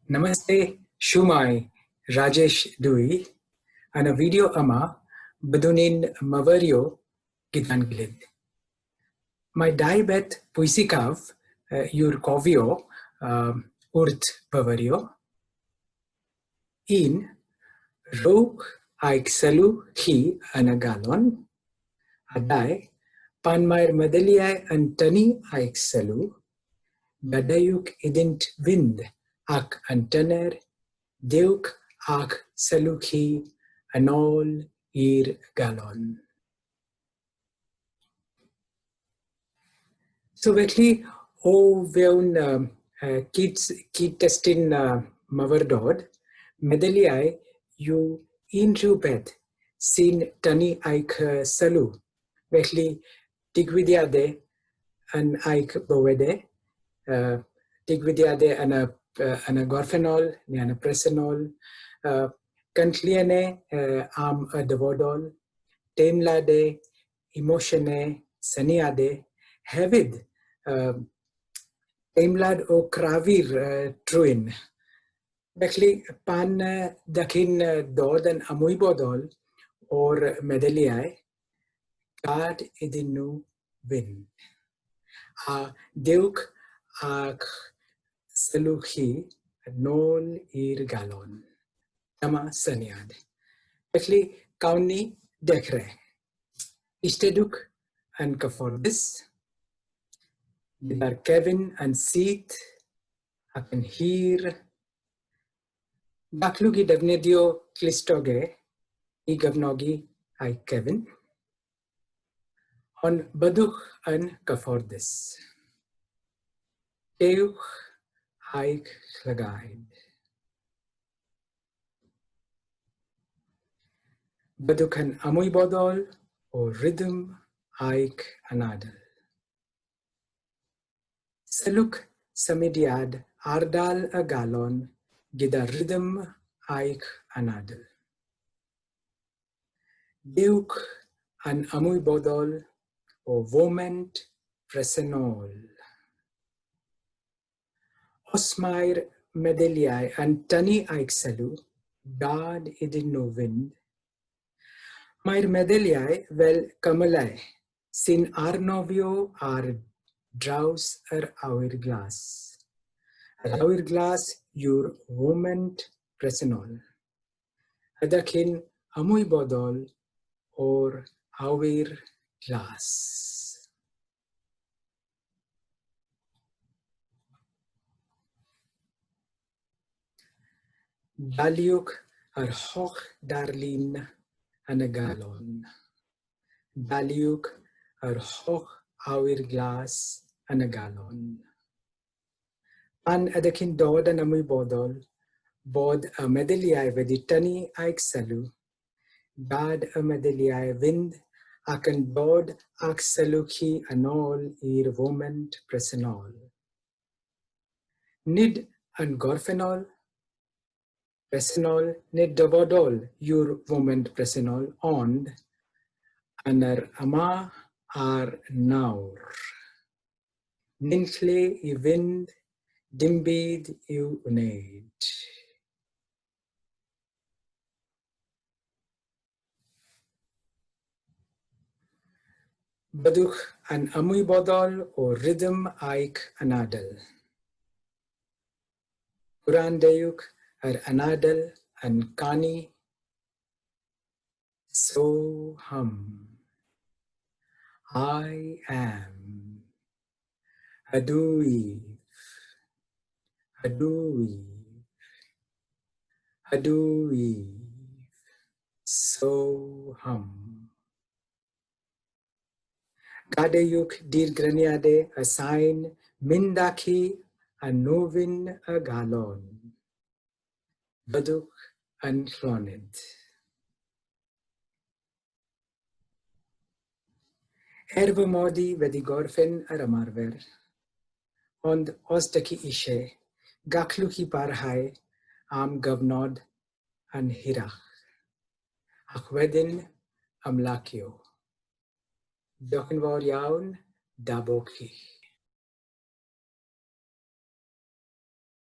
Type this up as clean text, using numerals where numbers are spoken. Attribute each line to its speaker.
Speaker 1: Namaste, Shwmae, Rajesh dw i. Yn y fideo yma, byddwn ni'n myfyrio gyda'n gilydd. Mae dau beth pwysicaf yw'r cofio wrth fyfyrio. Un, rhowch eich sylw chi yn y galon. A dau, pan mae'r meddyliau yn tynnu eich sylw, Gadewch iddynt fynd ac yn dyner, dewch â'ch sylw chi yn ôl i'r galon. So felly, o fewn cyd-destun myfyrdod, meddyliau yw unrhyw beth sy'n tynnu eich sylw. Felly, digwyddiadau yn eich bywydau, digwyddiadau yn y, yn y gorffennol neu yn y presennol, cynlluniau am y dyfodol, teimladau, emosiynau, syniadau, hefyd teimlad o crafu'r trwyn. Felly, pan dych chi'n dod yn ymwybodol o'r meddyliau, gad iddyn nhw fynd. A dewch â'ch sylw chi yn ôl i'r galon. Dyma syniad. Felly, gawn ni dechrau. Eisteddwch yn gyfforddus, gyda'r cefn yn syth ac yn hir. Datblygu defnyddio clustogau i gefnogi eich cefn, ond byddwch yn gyfforddus. Caewch eich llygaid. Byddwch yn ymwybodol o rhythm eich anadl. Sylwch symudiad ardal y galon gyda rhythm eich anadl. Dewch yn ymwybodol o foment presennol. Os mae'r meddyliau yn tynnu eich sylw, gad iddyn nhw fynd. Mae'r meddyliau fel cymylau sy'n arnofio ar draws yr awyr glas. Yr awyr glas yw'r foment bresennol. Ydych chi'n ymwybodol o'r awyr glas? Daliwch yr holl darlun yn y galon. Daliwch yr holl awyr glas yn y galon. Pan ydych chi'n dod yn ymwybodol bod y meddyliau wedi tynnu eich sylw, gad y meddyliau fynd ac yn dod â'ch sylw chi yn ôl i'r foment bresennol. Nid yn gorffennol, presennol neu dyfodol yw'r foment bresennol ond yn yr yma a'r nawr. Nunlle i fynd, dim byd i'w wneud. Byddwch yn ymwybodol o rhythm eich anadl. Gwrandewch yr anadl yn canu So hum. I am. Ydw i. Ydw i. Ydw i. So hum. Gadewch dirgryniadau y sain mynd â chi a nofyn y galon. Byddwch yn llonydd. Er fy mod i wedi gorffen yr ymarfer, ond os dych chi eisiau, gallwch chi barhau am gyfnod yn hirach, ac wedyn ymlacio. Diolch yn fawr iawn, da bo chi.